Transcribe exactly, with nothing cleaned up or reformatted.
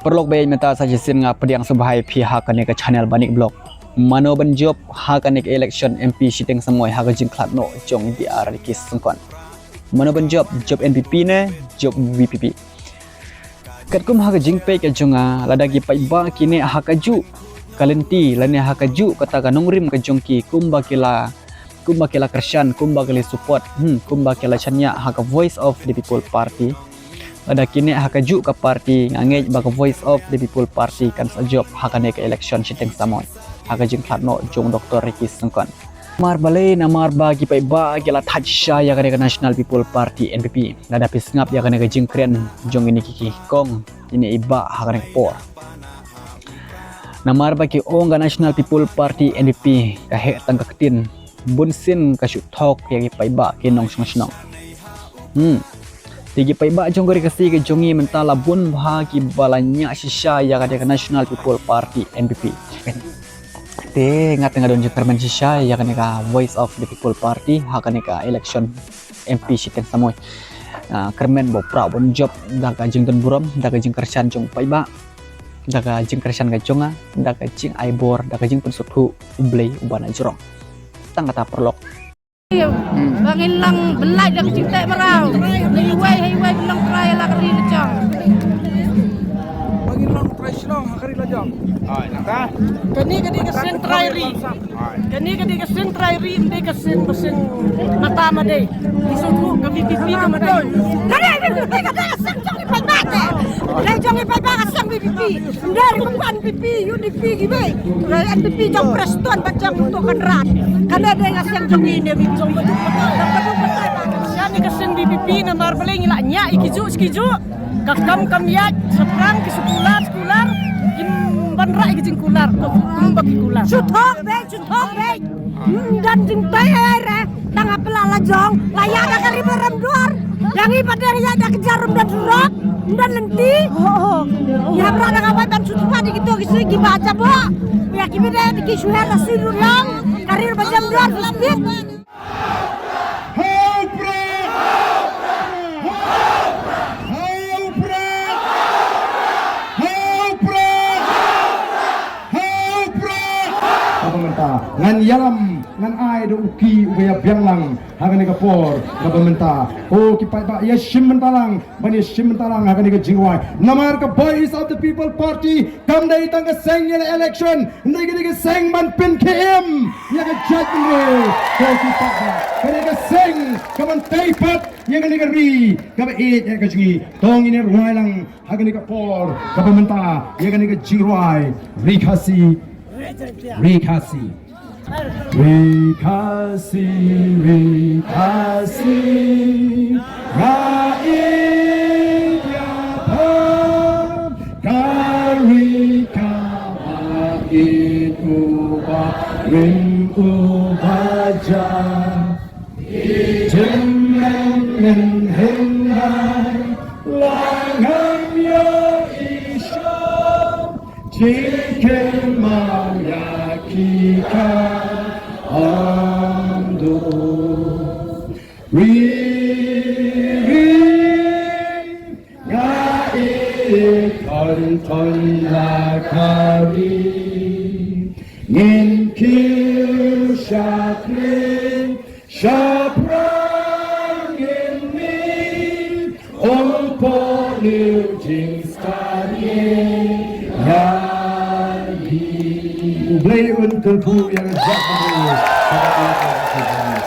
Paralok ba ïeit mynta sa shisien nga pdiang sngewbha ïa phi ha kane ka channel Banik Vlog. Mano ban jop ha kane ka election M P shiteng samoi ha ka jingkhlad noh jong i D R Ricky Syngkon? Mano ban jop, jop N P P ne jop V P P? Katkum ha ka jingpeit ka jong nga, lada ki paidbah ki neh ha kajuh ka lynti lane ha kajuh kata ka nongrim ka jong ki, kumba ki la kumba ki la kyrshan, kumba ki la support, hmm, kumba ki la shaniah ha ka Voice of the People Party. Lada ki neh ha kajuh ka party, nga ngeit ba ka Voice of the People Party kan sa jop ha kane ka election shiteng samoi ha ka jingkhlad noh jong Doctor Ricky Syngkon. Namar balei? Namar ba ki paidbah ki la thait shisha ïa kane ka National People Party, N P P. Lada phi sngap ïa kane ka jingkren jong ine ki, ki kong, ine i bah ha kane ka por. Namar ba ki ong ka National People Party, N P P, ka heh tang ka ktien, bunsien ka shu thok ïa ki paidbah ki nongshong shnong. Hmm. Te ki paidbah jong ka ri Khasi ka jong ngi mynta la bun bha kiba la ñiah shisha ïa kane ka National People Party, N P P. Te nga te nga don jingkyrmen shisha ïa kane ka Voice of the People Party ha kane ka election M P shiteng samoi. Ah, kyrmen ba u Prah un jop da ka jingdon burom, da ka jingkyrshan jong u paidbah, da ka jingkyrshan ka jong nga, da ka jingai bor, da ka jingpynsngewthuh, U Blei uba na jrong. Tang kata, paralok. Ba ngin long byllait da ka jingteh mraw. Na iwei ha iwei ngin long trai la ka ri la jong. Ba ngin long trai shnong ha ka ri la jong. Kane ka dei ka seng trai ri. Kane ka dei ka seng trai ri, ym dei ka seng ba seng mata ma dei. Ngi sngewthuh ka V P P ka ma dei. Ka dei ka dei ka seng jong i paidbah te. Dei jong i paidbah ka seng V P P. Ym dei ruh ka N P P, U D P kiwei. Ka N P P jong Prestone bad jong u Conrad. Kane dei ka seng jong ngi ne, jong ka dei ka seng V P P. Namar balei ngi la ñiah ïa kijuh kijuh. Ka kam kam ïaid, shaphrang ki shu kular shu kular, kim wanrah ïa ki jingkular, kumba ki kular. Shu thok beit, shu thok beit. Ym don jingtei ei re, tang ha pla la jong, la ïaid da ka ri ba rem dor. Ïa ngi pat de ïaid da ka jarum, ym don surok, ym don lynti. Ïa bra da ka wai ban shu thwat ïa kito ki sui kiba jaboh. Ïa kiba dei ki shu her la sui ruh long, ka ri ba rem dor, shu spit. Ha u Prah! Ha u Prah! Ha u Prah! Ha u Prah! Kaba mynta ngan ïalam, ngan ai da u ki uba ïa biang lang ha kane ka por kaba mynta. Ko ki paidbah, ïa shim bynta lang, ban ïa shim bynta lang ha kane ka jingrwai. Namar ka Voice of the People Party kam dei tang ka seng ïa la election, hynrei ka dei ka seng ban pynkhie-im ïa ka jaitbynriew. Ko ki paidbah, ka dei ka seng kaban tei pat ïa kane ka ri kaba ïeit ïa ka jong ngi. To ngin ïa rwai lang ha kane ka por kaba mynta ïa kane ka jingrwai Ri Khasi, Ri Khasi. Ri Khasi, Ri Khasi, nga ïeit ïa pha, ka ri kaba ïeit uba rim uba jan. Jingmynhyndai la ngam ïohi shuh, jingkynmaw ïa ki ka ong duh. Ri, ri, nga ïeit khon khon la ka ri. Ngin kiew shakri, shaphrang ngin mih, ym poi leh jingstad ïa ngi. U Blei un kyrkhu ïa ka jaitbynriew.